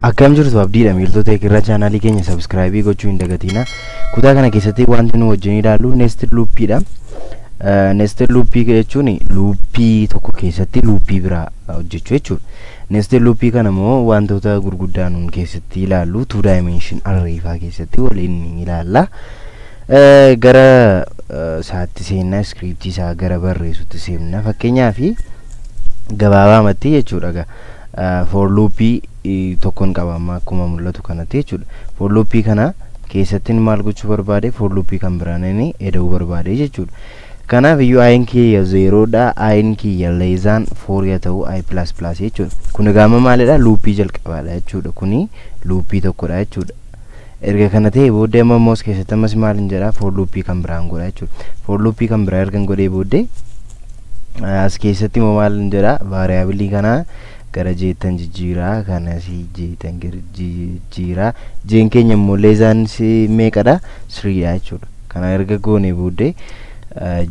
Akkam jirtu? Abdiidha. Miiltota eegirraa chaanaalii keenya subscribe gochuu hin dagatina. Kutaa kana keessatti wanti nu wajjin ilaallu nested loopiidha. Nested loopii jechuun loopii tokko keessatti loopii biraa hojjechuu jechuudha. Nested loopii kana immoo wantoota gurguddaa nuun keessatti ilaallu two dimension array faa keessatti waliin ilaalla. Gara isaatti seenna, scriptii isaa gara barreessutti seenna. Fakkeenyaaf gabaabaamatti jechuudha. For loopii tokkoon qaba amma akkuma mul'atu kanatti jechuudha. For loopii kana keessatti maal gochuu barbaade? For loopii kan biraan inni eda'uu barbaade jechuudha. Kanaaf iyyuu i'n kiyya zerodha, i'n kiyya less than 4 yaa ta'u, i plus plus jechuudha. Kun egaa amma maalidha? Loopii jalqabaadha jechuudha. Kuni loopii tokkodha jechuudha. Erga kana ta'e booddee amma immoo as keessatti ammas maal hin jedhaa? For loopii kan biraan godha jechuudha. For loopii kan biraa erga godhee booddee as keessatti immoo maal hin jedhaa? Variableii kana gara jttan jijjiiraa, kanas jttan gara jijjiiraa. J'n keenya immoo less than meeqadha? Threedha jechuudha. Kana erga goone booddee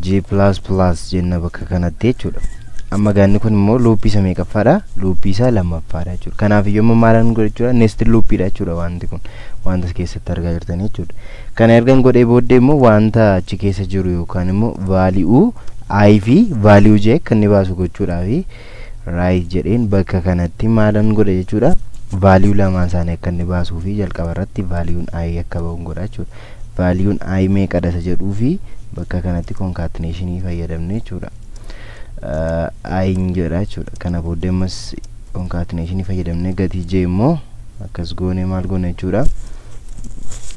j plus plus jenna bakka kanatti jechuudha. Amma gaanni kun immoo loopii isa meeqaffaadha? Loopii isa lammaffaadha jechuudha. Kanaaf iyyuu amma maalan godha jechuudha? Nested loopiidha jechuudha wanti kun, wanta as keessatti argaa jirtan jechuudha. Kana ergan godhee booddee immoo wanta achi keessa jiru yookaan immoo value i fi value j akka inni baasu gochuudhaafi right jedheen bakka kanatti maalan godha jechuudha? Value lamaan isaanii akka inni baasuu fi jalqaba irratti valueun i akka ba'u godha jechuudha. Valueun i meeqadha isa jedhuu fi bakka kanatti concatenationii fayyadamne jechuudha. I'n jedha jechuudha. Kana booddee ammas concatenationii fayyadamne gatii j immoo akkas goone maal goone jechuudha?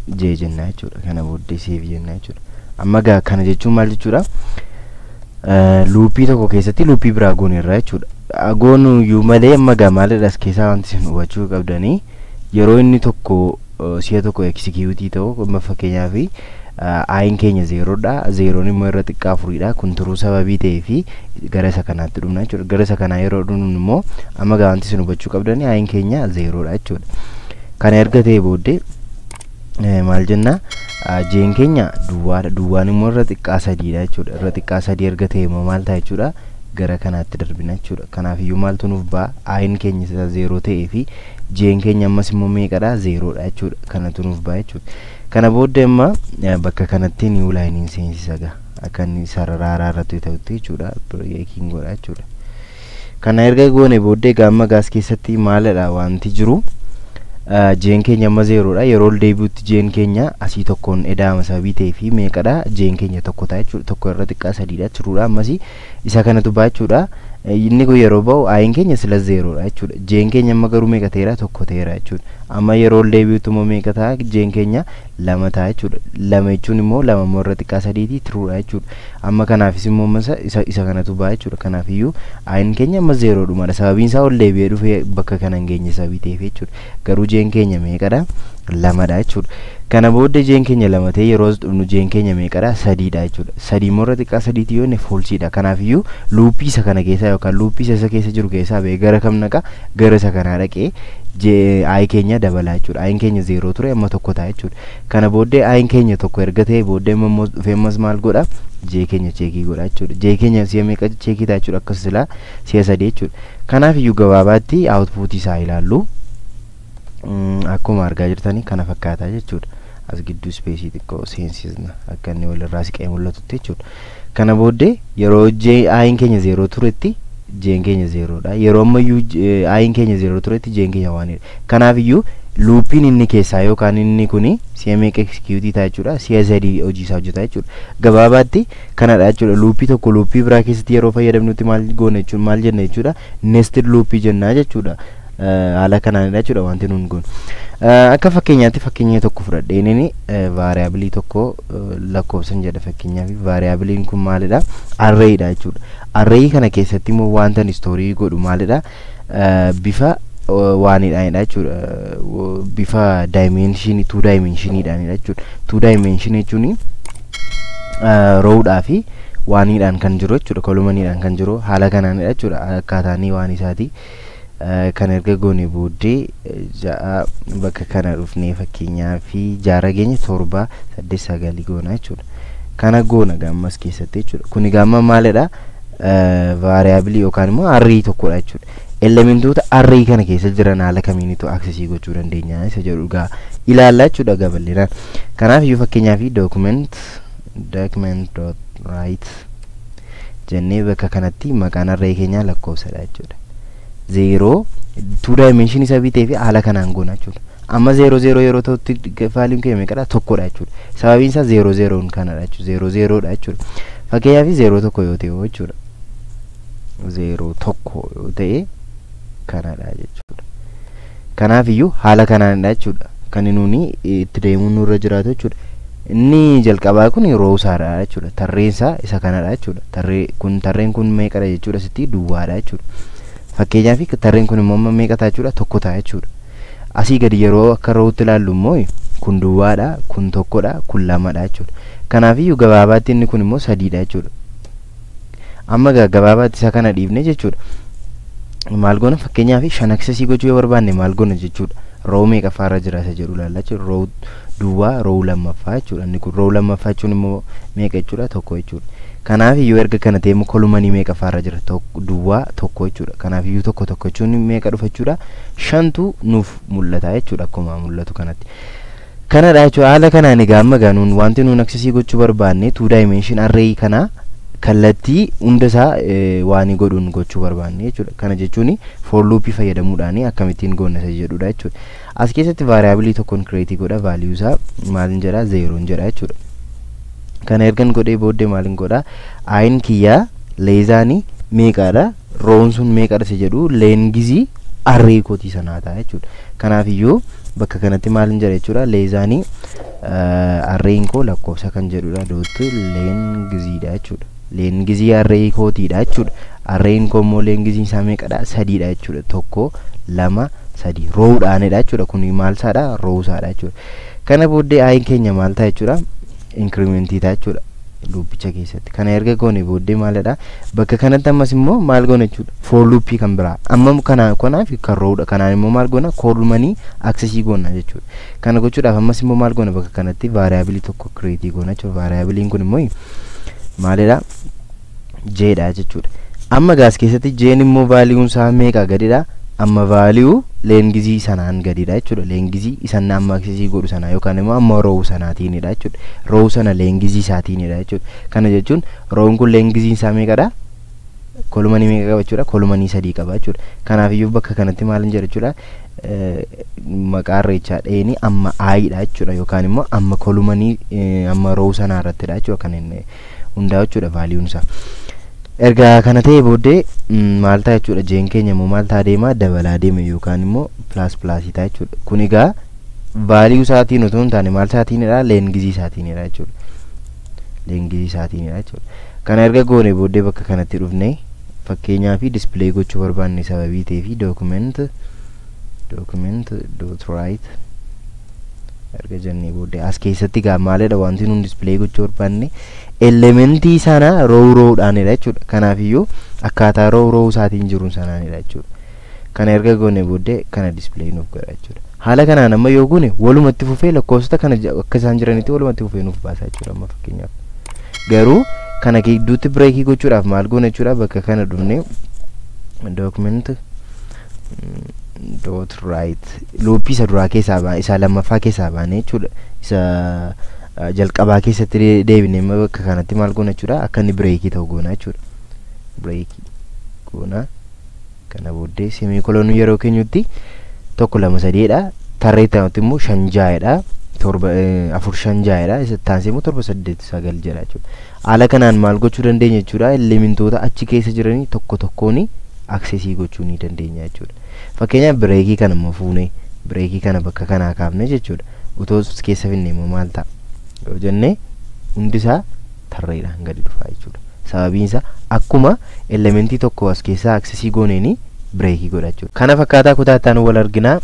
J jenna jechuudha. Kana booddee save jenna jechuudha. Amma gaa kana jechuun maal jechuudha? Loopii tokko keessatti loopii biraa gooneerra jechuudha. Goonuyyuu malee amma gaa maalidha as keessaa wanti isin hubachuu qabdanii? Yeroo inni tokko si'a tokko execute ta'u, amma fakkeenyaaf i'n keenya zerodha, zeroon immoo irra xiqqaa afuriidha. Kun turuu sababii ta'ee fi gara isa kanaatti dhumna jechuudha. Gara isa kanaa yeroo dhumnu immoo amma gaa wanti isin hubachuu qabdanii i'n keenya zerodha jechuudha. Kana erga ta'e booddee maal jenna? J'n keenya duwwaadha, duwwaan immoo irra xiqqaa sadiidha jechuudha. Irra xiqqaa sadii erga ta'e immoo maal ta'a jechuudha? Gara kanaatti darbina jechuudha. Kanaaf iyyuu maaltu nuuf ba'a? I'n keenya isa zero ta'ee fi j'n keenya ammas immoo meeqadha? Zerodha jechuudha. Kanatu nuuf ba'a jechuudha. Kana booddee amma bakka kanatti new lineiin seensisa gaa akka inni sarara haaraa irratti ta'utti jechuudha. Breakiin godha jechuudha. Kana erga goone booddee gaamma gaas keessatti maalidha wanti jiru? J'n keenya amma zerodha. Yeroo ol deebi'utti j'n keenya asii tokkoon eda'ama sababii ta'ee fi meeqadha? J'n keenya tokko ta'a jechuudha. Tokko irra xiqqaa sadiidha turuudha. Ammasii isa kanatu ba'a jechuudha. Inni kun yeroo ba'u i'n keenya sila zerodha jechuudha. J'n keenya amma garuu meeqa ta'eera? Tokko ta'eera jechuudha. Amma yeroo ol deebi'utti immoo meeqa ta'a? J'n keenya lama ta'a jechuudha. Lama jechuun immoo lama immoo irra xiqqaa sadiiti, turuudha jechuudha. Amma kanaafis immoo isa kanatu ba'a jechuudha. Kanaaf iyyuu i'n keenya amma zerodhumadha, sababiin isaa ol deebi'ee dhufee bakka kana hin geenye sababii ta'eef jechuudha. Garuu j'n keenya meeqadha? Lamadha jechuudha. Kana booddee j'n keenya lama ta'e, yeroo as dhufnu j'n keenya meeqadha? Sadiidha jechuudha. Sadii immoo irra xiqqaa sadiiti yoo inni falseiidha. Kanaaf iyyuu loopii isa kana keessaa yookaan loopii isa keessa jiru keessaa ba'ee gara kam naqa? Gara isa kanaa dhaqee i keenya dabala jechuudha. I'n keenya zero ture, amma tokko ta'a jechuudha. Kana booddee i'n keenya tokko erga ta'e booddee immoo dhufee ammas maal godha? J keenya check godha jechuudha. J keenya si'a meeqa check ta'a jechuudha? Akkas silaa si'a sadii jechuudha. Kanaaf iyyuu gabaabaatti outputii isaa ilaallu. Akkuma argaa jirtanii kana fakkaata jechuudha. As gidduu spaceii xiqqoo seensisna akka inni walirraa siqee mul'atutti jechuudha. Kana booddee yeroo i'n keenya zero turetti j'n keenya zerodha. Yeroo ammayyuu i'n keenya zero turetti j'n keenya oneidha. Kanaaf iyyuu loopiin inni keessaa yookaan inni kuni si'a meeqa execute ta'a jechuudha? Si'a sadii hojii isaa hojjeta jechuudha. Gabaabaatti kanadha jechuudha. Loopii tokko loopii biraa keessatti yeroo fayyadamnutti maal goona jechuudha? Maal jenna jechuudha? Nested loopii jennaa jechuudha. Haala kanaanidha jechuudha wanti nuun goonu. Akka fakkeenyaatti fakkeenya tokko fudhadheen inni variableii tokko lakkoofsan jedha. Fakkeenyaaf variableiin kun maalidha? Arrayidha jechuudha. Array kana keessatti immoo wanta ani store godhu maalidha? Bifa waanidhaanidha jechuudha. Bifa dimensionii, two dimensioniidhaanidha jechuudha. Two dimensionii jechuun rowdhaa fi waaniidhaan kan jiru jechuudha. Columniidhaan kan jiru haala kanaanidha jechuudha. Akkaataanii waan isaati. Kan erga goone booddee ja'a bakka kana dhufnee fakkeenyaa fi jaara keenya torba, saddeet, sagalii goona jechuudha. Kana goona gaammas keessatti jechuudha. Kuni gaamma maalidha? Variableii yookaan immoo array tokkodha jechuudha. Elementoota array kana keessa jiran haala kamiinitu accessii gochuu dandeenya isa jedhu egaa ilaallaa jechuudha gabal'inaan. Kanaaf iyyuu fakkeenyaaf document dot write jennee bakka kanatti maqaan array keenyaa lakkoofsadha jechuudha. 0 two dimension isa bitee fi haala kanaan goona jechuudha. Amma 0 0 yeroo ta'utti valueun keenya meeqadha? Tokkodha jechuudha. Sababiin isaa 0 0 kanadha jechuudha. 0 0 dha jechuudha. Fakkeenyaaf 0 1 yoo ta'e jechuudha. 0 1 yoo ta'e kanadha jechuudha. Kanaaf iyyuu haala kanaanidha jechuudha. Kan nuuni itti deemuun nurra jiraatu jechuudha. Inni jalqabaa kun row isaadha jechuudha. Tarreen isaa isa kanadha jechuudha. Tarree kun tarreen kun meeqadha jechuudha sitti duwwaadha jechuudha. Fakkeenyaaf tarreen kun immoo meeqa ta'a jechuudha? Tokko ta'a jechuudha. Asii gadi yeroo akka rowutti ilaallu immoo kun duwwaadha, kun tokkodha, kun lamadha jechuudha. Kanaaf iyyuu gabaabaatti inni kun immoo sadiidha jechuudha. Amma gabaabaatti isa kana dhiifne jechuudha. Maal goona? Fakkeenyaaf 5 accessii gochuu yoo barbaanne maal goona jechuudha. Row meeqaffaarra jira isa jedhu ilaalla jechuudha. Row duwwaa, row lammaffaa jechuudha. Inni kun row lammaffaa jechuun immoo meeqa jechuudha? Tokko jechuudha. Kanaaf iyyuu erga kana ta'e immoo columnii meeqaffaarra jira? Duwwaa tokko jechuudha. Kanaaf iyyuu tokko tokko jechuun meeqa dhufa jechuudha? 5tu nuuf mul'ata jechuudha akkuma mul'atu kanatti. Kanadha jechuudha. Haala kanaan egaa amma egaa nuun wanti nuun accessii gochuu barbaanne two dimension array kana kallattii hunda isaa waan godhuun gochuu barbaanne jechuudha. Kana jechuun for loopii fayyadamuudhaan akkamittiin goonna isa jedhudha jechuudha. As keessatti variable tokkoon create godha, value isaa maalin jedha? 0 jedha jechuudha. Kana ergan godhee booddee maalin godha? I'n kiyyaa less than meeqadha? Rown sun meeqadha isa jedhu lengthii array kootii sanaa ta'a jechuudha. Kanaaf iyyuu bakka kanatti maalin jedha jechuudha? Less than arrayn koo lakkoofsa kan jedhudha dot lengthiidha jechuudha. Lengthii array kootiidha jechuudha. Arrayn koo immoo lengthiin isaa meeqadha? Sadiidha jechuudha. 1 2 3 rowdhaanidha jechuudha. Kun maal isaadha? Row isaadha jechuudha. Kana booddee i'n keenya maal ta'a jechuudha? Incrementii ta'a jechuudha loopicha keessatti. Kana erga goone booddee maalidha? Bakka kanatti ammas immoo maal goona jechuudha? For loopii kan biraa. Amma kana kanaaf kan rowdha. Kanaan immoo maal goona? Columnii accessii goona jechuudha. Kana gochuudhaaf ammas immoo maal goona? Bakka kanatti variable tokko create goona jechuudha. Variableiin kun immoo maalidha? Jdha jechuudha. Amma gaas keessatti j'n immoo valueun isaa meeqa gadidha? Amma value lengthii sanaan gadidha jechuudha. Lengthii isan amma accessii godhu sanaa yookaan immoo amma row sanaatiinidha jechuudha. Row sana lengthii isaatiinidha jechuudha. Kana jechuun rown kun lengthiin isaa meeqadha? Columnii meeqa qaba jechuudha? Columnii 3 qaba jechuudha. Kanaaf iyyuu bakka kanatti maal jedha jechuudha? Maqaa irreechaa dheeni amma i'dha jechuudha yookaan immoo amma columnii amma row sanaa irrattidha jechuudha kan inni hundaa'u jechuudha valueun isaa. Erga kana ta'e booddee maal ta'a jechuudha? J'n keenya immoo maal ta'a deema? Dabalaa deema yookaan immoo plus plusii ta'a jechuudha. Kun egaa value isaatiin otoo hin taane maal isaatiinidha? Lengthii isaatiinidha jechuudha. Lengthii isaatiinidha jechuudha. Kana erga goone booddee bakka kanatti dhufne fakkeenyaa fi display gochuu barbaanne sababii ta'ee fi document dot write erga jennee booddee as keessatti gaa maalidha wanti nuun display gochuu barbaanne? Elementii sana row rowdhaanidha jechuudha. Kanaaf iyyuu akkaataa row row isaatiin jiruun sanaanidha jechuudha. Kana erga goone booddee kana display nuuf godha jechuudha. Haala kanaan amma yoo goone walumatti fufee lakkoofsota kana akka isaan jiranitti walumatti fufee nuuf baasa jechuudha amma fakkeenyaaf. Garuu kana gidduutti breakii gochuudhaaf maal goona jechuudha? Bakka kana dhufne document dot write loopii isa duraa keessaa baane, isa lammaffaa keessaa baane jechuudha. Isa jalqabaa keessatti deebinee immoo bakka kanatti maal goona jechuudha? Akka inni breakii ta'u goona jechuudha. Breakii goona. Kana booddee semicolonii yeroo keenyutti 1 2 3dha. Tarree itti immoo 5 6dha. 7 4 5 6dha. Isa taansee immoo 7 8 9 jedha jechuudha. Haala kanaan maal gochuu dandeenya jechuudha? Elementoota achi keessa jiranii tokko tokkoon accessii gochuu ni dandeenya jechuudha. Fakkeenyaaf breakii kana immoo fuunee breakii kana bakka kanaa kaafne jechuudha. Utoo keessa finne immoo maal ta'a? Yoo jenne hundi isaa tarreedhaan gadi dhufa jechuudha. Sababiin isaa akkuma elementii tokko as keessaa accessii gooneeni breakii godha jechuudha. Kana fakkaataa kutaa itti aanu wal arginaa.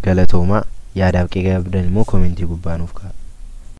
Galatoomaa. Yaadaaf qeeqa qabdan immoo commentii gubbaa nuuf kaa'aa.